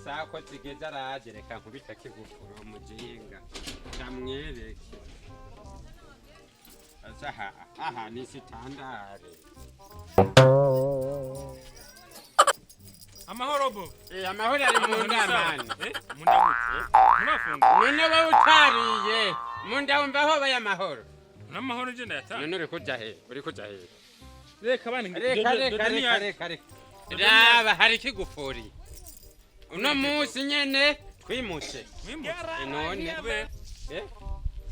Isaha ko zigeze araje, reka nkubita kigufuro mujinga ndamwereke. Aza aha aha ni standard. Amahoro bo. Eh, amahoro ari mu ndamani. Eh, mu nda gute? Murafungura? None wowe utariye mu nda wumva hobaye amahoro? N'amahoro nje ndayatanga. None uri kuja he? Uri kuja he? Reka bana. Reka reka reka reka reka, raba hari ikigufuri uno munsi nyene twimutse. Mwimutse? None. Kubera? Eh?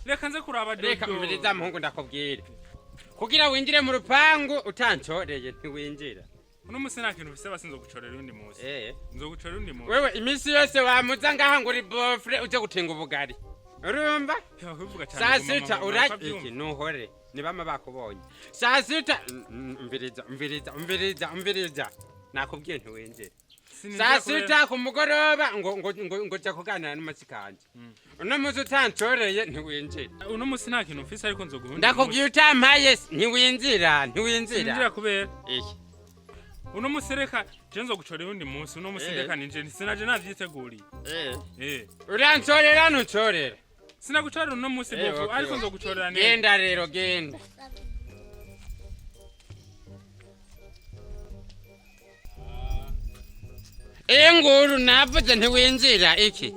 Reka nze kuraba dodo. Reka umviriza muhungu, ndakubwira, kugira winjire mu rupangu utancoreye ntiwinjira. Uno munsi nta kintu ufise, basi nzogucorera undi munsi. Eh. Nzogucorera undi munsi. Wewe iminsi yose wamuza ngaha ngo uri beau-frère uje gutinga ubugari, urumva? Ya, kubivuga cyane. Saa Guma sita mama, ura ukabyumva. iki nuhore nibama bakubonye saa sita. Umviriza, umviriza, umviriza, umviriza, nakubwiye ntiwinjira. Sininjira Saa kubera- sita ku mugoroba ngo jya kuganira n'umusikanje. Uno munsi utancoreye ntiwinjira. Uno munsi nta kintu mfise, ariko nzoguha undi munsi. Ndakubwiye, utampaye ntiwinjira, ntiwinjira. Sininjira kubera? Iki? Uno munsi reka je nzogucorera undi munsi. Uno munsi Eh. reka ninjire, sinaje navyiteguriye. Eh. Eh. Urancorera ntucorera? Sinagucorera uno munsi Eh, bofu, okay, ariko okay. nzogucorera neza. Genda rero, genda. Inguru navuze ntiwinjira iki.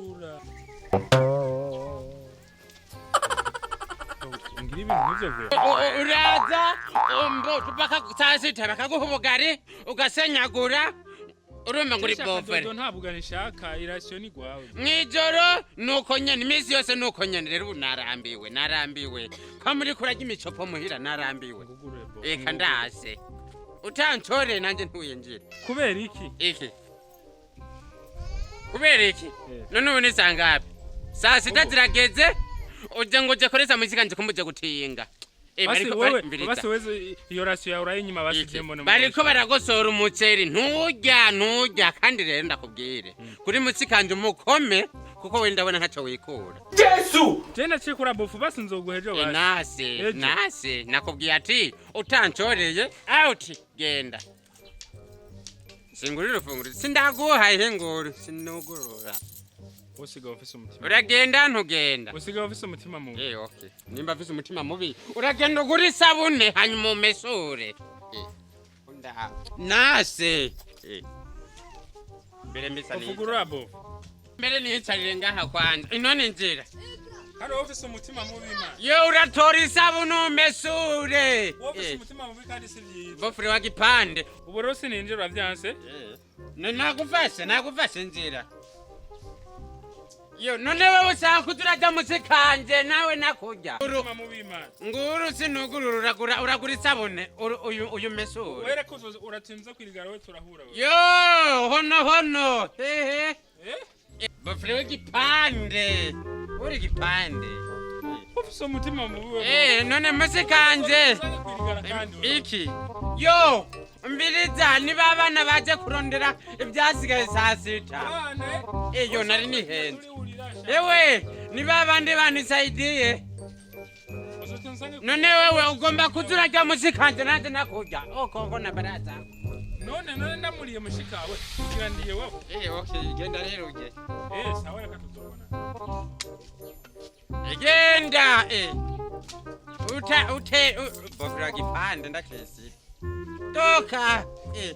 Ngira ibintu nk'ivyo vyo. Uraza saa sita bakaguha ubugari ugasenyagura, urumva ngo uri Shaka beau-frère. dodo, nta bugari nshaka, irasiyo ni gwawe. Mw'ijoro nuko nyene, iminsi yose nuko nyene. Rero ubu narambiwe, narambiwe ko muri kurarya imicopo muhira, narambiwe. Ngugure bo. Eka ndase, utancoreye nanjye ntiwinjira. Kubera iki? Iki kubera iki? Eh. None ubu ni saa ngapi? Saa sita Ubu. zirageze, uje ngo uje koresa musikanje kumuje gutinga. Eh, Basi bariko wewe, umviriza. basi wewe iyo rasiyo yawe urayinyima, basi Iki. je mbone. Bariko baragosora umuceri, nturya, nturya. Kandi rero ndakubwire kuri musikanje umukome, kuko we ndabona ntaco wikura. Je ndacikura bofu, basi nzoguha ejo Eh, basi. nase. Ejo. Nase nakubwiye ati utancoreye out, genda singurira ufungura, sindaguha ihinguru, sinugurura. Usigaye ufise umutima. Uragenda ntugenda? Usigaye ufise umutima mubi. Eh, okay. Nimba mfise umutima mubi, uragenda ugura isabune hanyuma umesure. Eh, nase. Eh. Mbere mbisa ni Ufugurura bofu. mbere niyicarire ngaha kwanza, ino ni nzira. Kandi wowe ufise umutima mubi man. Yo uratora isabune umesure. Wowe ufise Eh, umutima mubi kandi si vyiza. Beau-frère wa gipande. Ubu rero sininjira, uravyanse? Nagufashe, nagufashe nzira. Yo none wewe ushaka kuza urajya musikanje nawe nakurya. Umutima mubi man. Nguru sinugurura, uragura, uragura isabune uyu mesure. Were ko uratinze kwirigara we, turahura we. Yo hono hono hehe. Eh? Beau-frère w'igipande, uri gipande. Ufise umutima mubi we. Eh, none musikanje. Usange kwirigara kandi wewe. Iki yo mbiriza, niba abana baje kurondera ibyasigaye saa sita. Abana, eh? Iyo nari nihenze. Turihurira, sha. Ewe niba abandi banisaidiye. Uzotinda usange None wewe ugomba kuza urarya musikanje nanjye nakurya okoko na baraza. None ndamuriye mushikawe kugira ndiye wewe. Eh, okay, genda rero uje. Eh, sawa, reka tuzobona. Genda eh. Uta ute beau-frère gipande ndakesi toka eh.